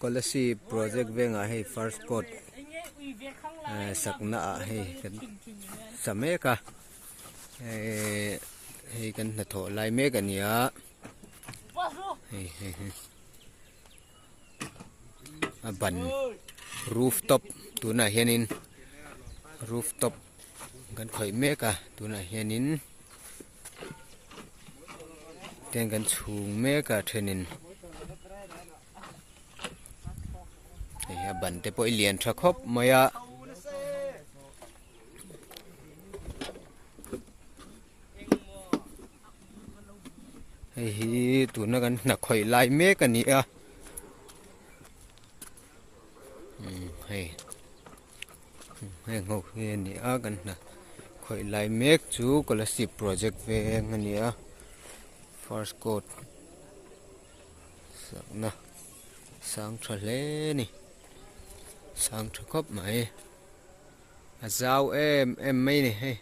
Kolasib project vengah hei first coat sakna ah hei kan sa mek a ehh hei kan hnathawh lai mek a ni a hei hei hei a ban roof top tunah hianin roof top kan khawih mek a tunah hianin ten kan chhung mek a thenin hei a ban te pawh hi lian tha khawp mai a. Hei hi tuna kan hna khawih lai mek a ni a umm hei heng ho hi a ni a kan hna khawih lai mek chu kolasib project veng a ni a first coat sakna sang tha hle a ni sang tha khawp mai a zau em em mai a ni hei.